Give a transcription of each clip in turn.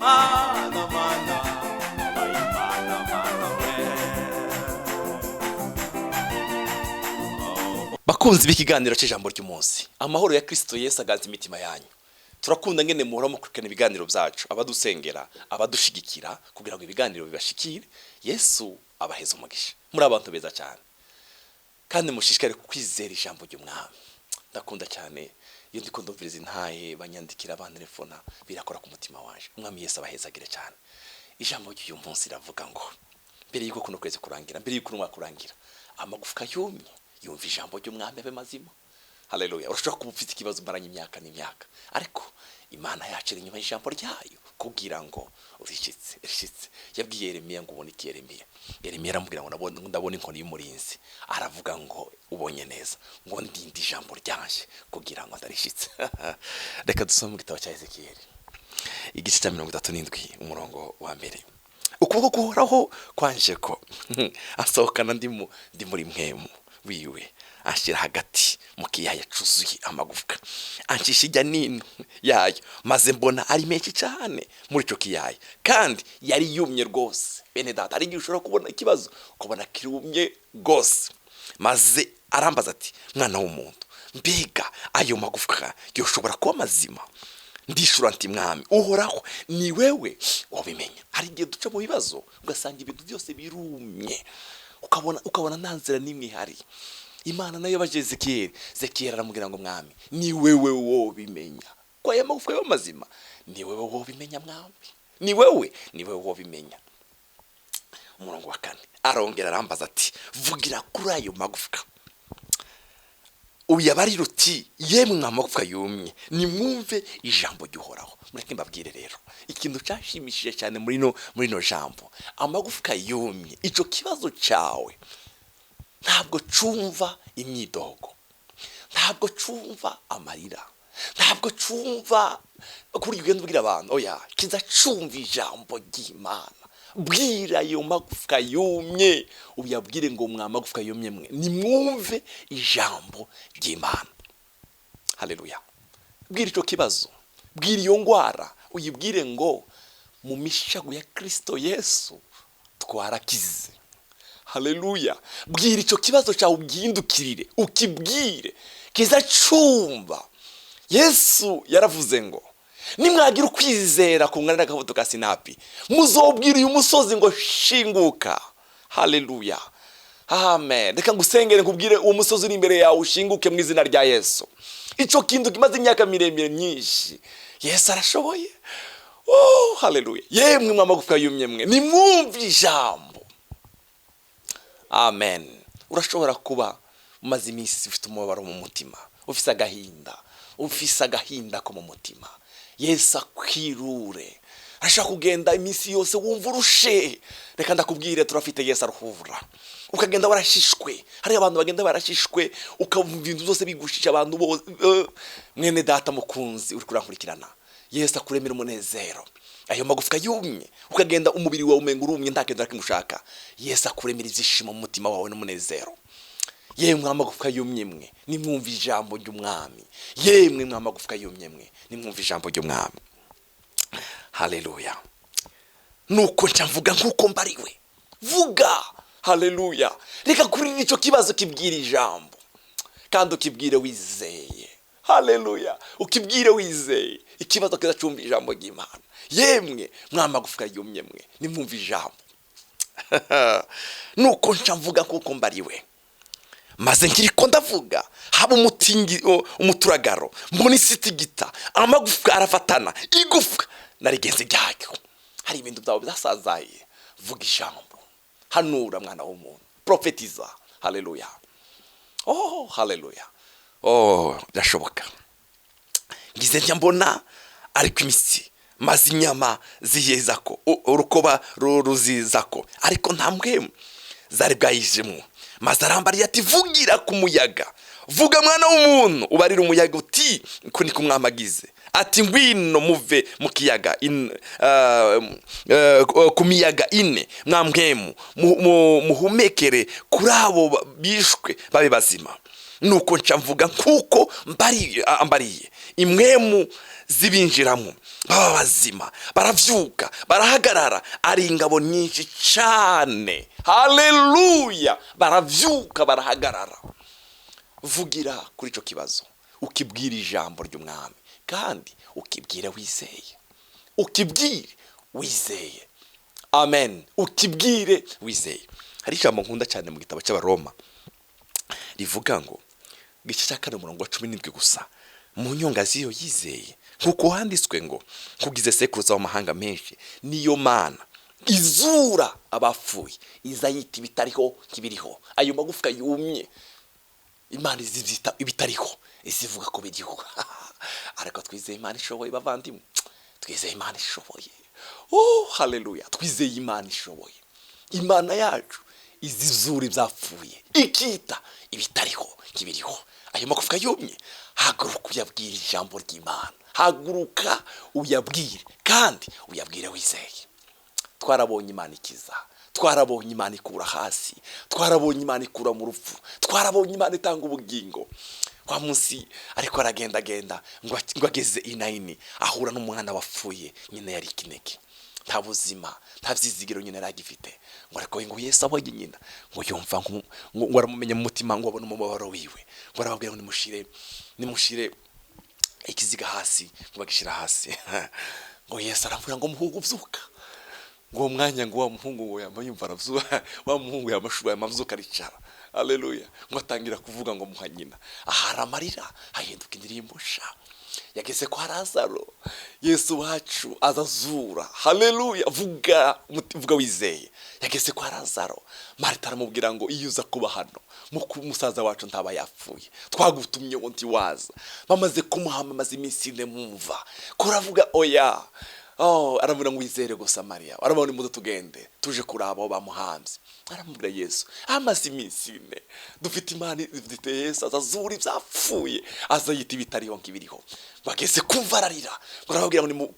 Mana, mana, wabaye Imana, mana we. Bakunzi b'ikiganiro cy'ijambo ry'umunsi, amahoro ya Kristo Yesu aganza imitima yanyu. Turakunda ngene muhora mukurikirana ibiganiro byacu, abadusengera, abadushigikira kugira ngo ibiganiro bibashikire. Yesu abaheze umugisha. Muri abantu beza cyane kandi mushishikare kwizera ijambo ry'umwami. Ndakunda cyane iyo ndiko ndumviriza intahe banyandikira, bantelefona, birakora ku mutima wanje. Umwami Yesu abahezagire cyane. Ijambo ry'uyu munsi riravuga ngo mbere y'uko kuno kwezi kurangira, mbere y'uko umwaka urangira, amagufwa yumye yumva ijambo ry'umwami abe mazima. Haleluya! Urashobora kuba ufite ikibazo umaranye imyaka n'imyaka, ariko Imana yacu iri inyuma y'ijambo ryayo kugira ngo urishitse rishitse. Yabwiye Yeremiya ngo ubone iki? Yeremiya, Yeremiya aramubwira ngo ndabona inkoni y'umurinzi. Aravuga ngo ubonye neza, ngo ndinde ijambo ryanje kugira ngo ndarishitse. Reka dusome mu gitabo cya Ezekiyeli, igice cya 37, umurongo wa mbere. Ukuboko kuhoraho kwanje ko asohokana ndi muri mwemu wiwe, anshyira hagati mu kiyaya cuzuye amagufwa, ancisha ijya nino yayo, maze mbona ari menshi cyane muri icyo kiyaya, kandi yari yumye rwose. Bene data, hari igihe ushobora kubona ikibazo ukabona kirumye rwose. Maze arambaza ati: "Mwana w'umuntu, mbega ayo magufwa yoshobora kuba mazima?" Ndishura nti: "Mwami Uhoraho, ni wewe wabimenya." Hari igihe duca mu bibazo ugasanga ibintu byose birumye, ukabona nta nzira n'imwe ihari. Imana nayo yabaje Ezekiyeli. Ezekiyeli aramubwira ngo: "Mwami, ni wewe wobimenya ko aya magufwa yaba mazima. Ni wewe wobimenya, mwami, ni wewe wobimenya." Umurongo wa kane, arongera arambaza ati: "Vugira kuri ayo magufwa, uyabarire uti: 'Yemwe amagufwa yumye, nimwumve ijambo ry'Uhoraho.'" Mureke mbabwire rero ikintu cyashimishije cyane muri no jambo. Amagufwa yumye, icyo kibazo cyawe ntabwo cumva imyidogo, ntabwo cumva amarira, ntabwo cumva kuri ugenda ubwira abantu. Oya, kiza cumva ijambo ry'Imana. Bwira ayo magufwa yumye, uyabwire ngo: "Mwa magufwa yumye mwe, nimwumve ijambo ry'Imana." Haleluya! Bwira icyo kibazo, bwira iyo ndwara, uyibwire ngo: "Mu mishago ya Kirisito Yesu twarakize." Haleluya! Bwira icyo kibazo cyawe, ugihindukirire, ukibwire, kiza cumva. Yesu yaravuze ngo: "Nimwagira ukwizera kungana n'akabuto ka sinapi, muzobwira uyu musozi ngo shinguka." Haleluya, amen. Reka ngusengere, nkubwire uwo musozi uri imbere yawe ushinguke mu izina rya Yesu. Icyo kintu kimaze imyaka miremire myinshi, Yesu arashoboye. Oh, haleluya! "Yemwe mwa magufwa yumye mwe, nimwumve ijambo." Amen. Urashobora kuba umaze iminsi ufite umubabaro mu mutima, ufise agahinda, ufise agahinda ko mu mutima. Yesu akwirure. Arashaka kugenda iminsi yose wumva urushe. Reka ndakubwire, turafite Yesu aruhura. Ukagenda warashishwe, hari abantu bagenda barashishwe, ukumva ibintu byose bigushisha abantu bose. Mwene data mukunzi uri kurankurikirana, Yesu akuremera umunezero. Ayo magufwa yumye, ukagenda umubiri wawe umenga urumye, nta kintu na kimwe ushaka, Yesu akuremera ibyishimo mu mutima wawe n'umunezero. "Yemwe amagufwa yumye mwe, nimwumve ijambo ry'umwami. Yemwe mwa magufwa yumye mwe, nimwumve ijambo ry'umwami." Haleluya! Nuko nca mvuga nk'uko mbariwe. Vuga, haleluya! Reka kurira icyo kibazo, kibwira ijambo kandi ukibwire wizeye. Haleluya! Ukibwire wizeye, ikibazo kizacumva ijambo ry'Imana. "Yemwe mwa magufwa yumye mwe, nimwumve ijambo." Nuko nca mvuga kuko mbariwe, maze nkiriko ndavuga, haba umuturagaro, mbona isi itigita, amagufwa arafatana, igufwa na rigenzi ryayo. Hari ibintu byawe byasazaye, vuga ijambo, hanura, mwana w'umuntu, profetiza. Haleluya! Oh, haleluya! Oh, birashoboka. Ngize njya mbona ariko imitsi, maze inyama ziyezako, urukoba ruzizako, ariko nta mpwemu zari bwayijemo. Maze arambariye ati: "Vugira ku muyaga, vuga, mwana w'umuntu, ubarire umuyaga uti: 'Ko niko umwami agize ati: Ngwino muve mu kiyaga ku miyaga ine, mwa mpwemu, muhumekere kuri abo bishwe babe bazima.'" Nuko nca mvuga nkuko ambariye, impwemu zibinjiramo, baba bazima, baravyuka, barahagarara, ari ingabo nyinshi cyane. Haleluya! Baravyuka, barahagarara. Vugira kuri icyo kibazo, ukibwira ijambo ry'Umwami, kandi ukibwire wizeye, ukibwire wizeye. Amen. Ukibwire wizeye. Hari ijambo nkunda cyane mu gitabo cy'Abaroma rivuga ngo, igice cya 4, umurongo wa 17 gusa: "Mu nyonga z'iyo yizeye, nk'uko handitswe ngo: 'Nkugize sekuruza w'amahanga menshi.' Niyo Mana izura abapfuye, iza yita ibitariho nk'ibiriho." Ayo magufwa yumye, Imana izibyita ibitariho, izivuga ko biriho. Ariko twizeye Imana ishoboye, bavandimwe, twizeye Imana ishoboye. Oh, haleluya! Twizeye Imana ishoboye. Imana yacu izizura ibyapfuye, ikita ibitariho nk'ibiriho. Ayo magufwa yumye, haguruka uyabwire ijambo ry'Imana, haguruka uyabwire, kandi uyabwire wizeye. Twarabonye Imana ikiza, twarabonye Imana ikura hasi, twarabonye Imana ikura mu rupfu, twarabonye Imana itanga ubugingo. Wa munsi ariko aragendagenda, ngo ageze i Nayini, ahura n'umwana wapfuye. Nyina yari ikinege, nta buzima, nta byizigiro nyina yari agifite. Ngo ariko ngo Yesu abonye nyina, ngo yumva ngo aramumenya mu mutima, ngo abone umubabaro wiwe. Ngo arababwira ngo: "Nimushire, nimushire ikiziga hasi." Ngo bagishyira hasi. Ngo Yesu aravuga ngo: "Muhungu, byuka." Ngo uwo mwanya, ngo wa muhungu ngo yama yumva arabyuka, wa muhungu yamashubaye amabyuka, aricara. Haleluya! Ngo atangira kuvuga, ngo muha nyina. Ahari amarira hahinduka indirimbo sha. Yageze kwa Lazaro, Yesu wacu azazura. Haleluya! Vuga, vuga wizeye. Yageze kwa Lazaro, Marita aramubwira ngo: "Iyo uza kuba hano, musaza wacu ntaba yapfuye. Twagutumye ngo ntiwaza." Bamaze kumuhamamaza iminsi 4 mumva kuravuga oya. Oh, aramubwira ngo: "Wizere gusa, Mariya." Aramubwira: "Nimuze tugende tuje kuraba aho bamuhambye." Aramubwira: "Yesu, amaze iminsi 4." Dufite Imana, dufite Yesu azazura ibyapfuye, azayita ibitariho nk'ibiriho. Bageze kumva ararira. Ngo arababwira ngo: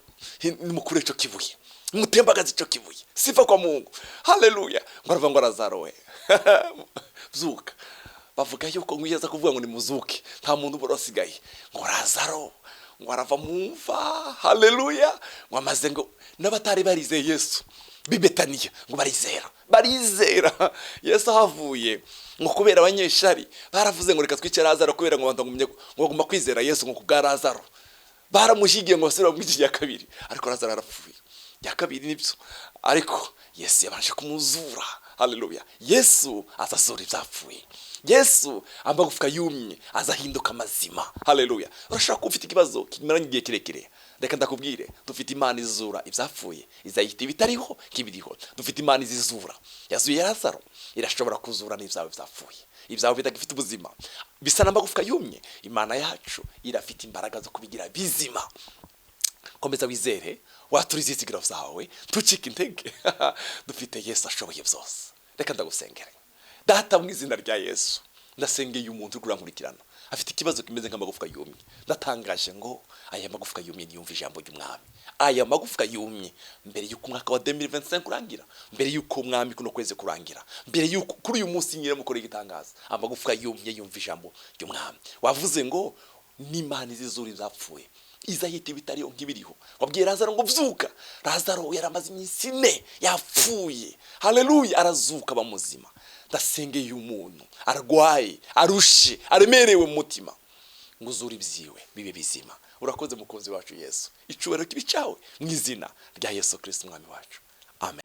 "Nimukure ico kibuye, mutembagaze ico kibuye." Sifa kwa Mungu! Haleluya! Ngo aravuga ngo: "Lazaro we, byuka." Bavuga yuko ngo iyo aza kuvuga ngo nimuzuke, nta muntu ubura wasigaye. Ngo Lazaro ngo arava mu mva. Haleluya! Ngo amaze, ngo n'abatari barizeye Yesu b'i Betaniya ngo barizera, barizera Yesu ahavuye. Ngo kubera abanyeshari baravuze ngo: "Reka twice Lazaro," kubera ngo ngo bagomba kwizera Yesu ngo kubwa Lazaro. Baramushyigiye ngo basubire bamwice iya kabiri, ariko Lazaro arapfuye iya kabiri, nibyo, ariko Yesu yabanje kumuzura. Haleluya! Yesu azazura ibyapfuye. Yesu amagufwa yumye azahinduka mazima. Haleluya! Urashobora kuba ufite ikibazo kimaranye igihe kirekire. Reka ndakubwire, dufite Imana izura ibyapfuye, izayita ibitariho nk'ibiriho. Dufite Imana izizura. Yazuye Lazaro, irashobora kuzura n'ibyawe byapfuye, ibyawe bitagifite ubuzima, bisa n'amagufwa yumye. Imana yacu irafite imbaraga zo kubigira bizima. Komeza wizere, watura izizigiro zawe, ntucike intege. Dufite Yesu ashoboye byose. Reka ndagusengere. Data, mu izina rya Yesu, ndasengeye umuntu uri kurankurikirana, afite ikibazo kimeze nk'amagufwa yumye. Ndatangaje ngo aya magufwa yumye niyumve ijambo ry'Umwami. Aya magufwa yumye, mbere y'uko umwaka wa 2025 urangira, mbere y'uko Umwami kuno kwezi kurangira, mbere y'uko kuri uyu munsi nyine mukora igitangaza, amagufwa yumye yumva ijambo ry'Umwami. Wavuze ngo n'Imana izizura ibyapfuye, izahita ibitariho nk'ibiriho. Wabwiye Lazaro ngo: "Byuka." Lazaro yaramaze iminsi 4 yapfuye. Haleluya! Arazuka, aba muzima. Ndasengeye umuntu arwaye, arushe, aremerewe mu mutima, ngo uzure ibyiwe bibe bizima. Urakoze, mukunzi wacu Yesu. Icyubahiro kibe cyawe, mu izina rya Yesu Kirisito Umwami wacu, amen.